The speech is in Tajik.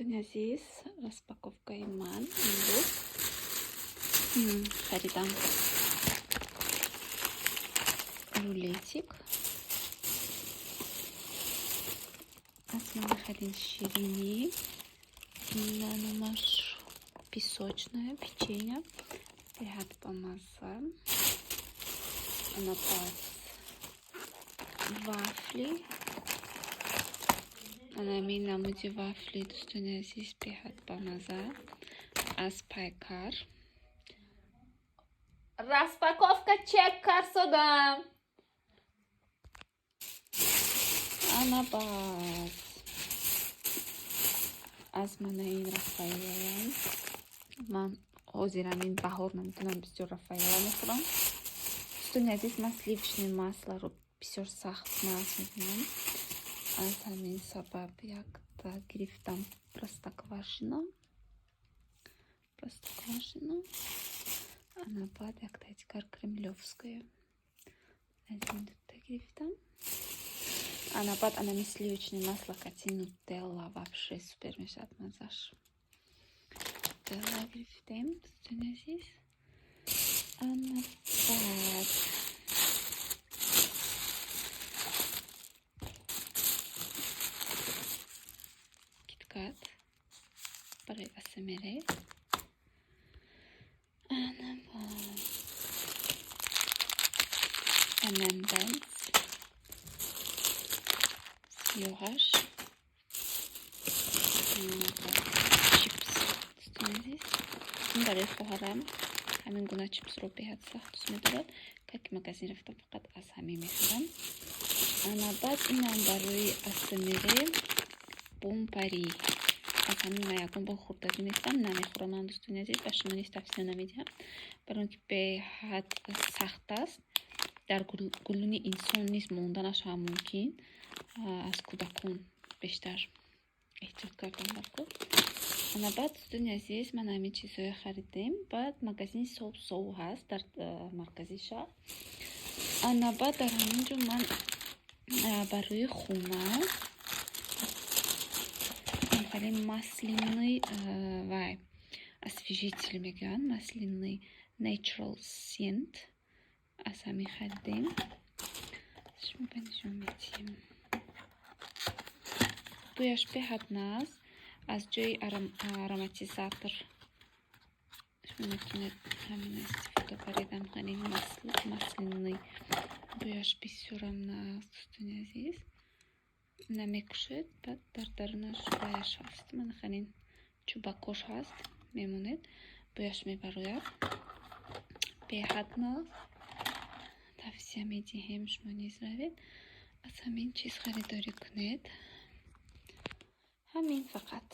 Дӯстони азиз, распаковкаи ман имрӯз харидам рулетик. Аз ман харидем ширинӣ. Номаш песочное печенье. Беҳад бамазза. Ана баъд вафли. Ана ҳамин намуди вафли, дӯстони азиз, беҳад бамазза аз Пайкар. Распаковка чек карсодам. Ана баъд аз мана ин Рафаэлаям. Ман ҳозир ҳамин баҳор наметавонам, бисёр Рафаэла мехӯрам. Дӯстони азиз, ман сливочное маслоро бисёр сахт нағз мебинам. Аз ҳамин сабаб якта гирифтам Простоквашино. Простоквашино. Ана баъд яктаи дигар Кремлёвское. Аз ин дута гирифтам. Ана баъд анами сливочное масло кати нутелла вообще супер мешавад маззаш. Нутелла гирифтем, дӯстони азиз. Ана баъд Киткат барои АСМР. Ана баъд M&M's сиёҳаш. Чипс, дӯстони азиз. Ин барои хоҳарам, ҳамин гуна чипсро беҳад сахт дӯст медорад. Как магазин рафтам, фақат аз ҳамин мехӯрам. Ана баъд инам барои АСМР бомпари. Аз ҳамин ман ягон бор хӯрдагӣ нестам, намехӯрам ман, дӯстони азиз, ба шумо низ тавсия намедиҳам. Барои он ки беҳад сахт аст. Дар гулуни инсон низ монданаш ҳам мумкин. Аз кӯдакон бештар эҳтиёт кардан даркор. Ана баъд, дӯстони азиз, ман ҳамин чизҳое харидем. Баъд магазини Сов Сов ҳаст дар маркази шаҳр. Ана баъд дар ҳамин ҷо ман барои хона хеле масляный вай освежитель мегӯянд, масляный natural scent, аз ҳамин харидем. Шумо ба нишон медиҳем. Бӯяш беҳад нағз. Аз ҷои ароматизатор шумо метавонед ҳамина истифода баред. Ҳамин масляный бӯяш бисёрам нағз, дӯстони азиз. Намекушед, баъд дар дарунаш ваяш ҳаст. Мана ҳамин чӯбакош ҳаст, мемонед, бӯяш мебарояд. Беҳад нағз. Тавсия медиҳем, шумо низ равед, аз ҳамин чиз харидорӣ кунед. Ҳамин фақат.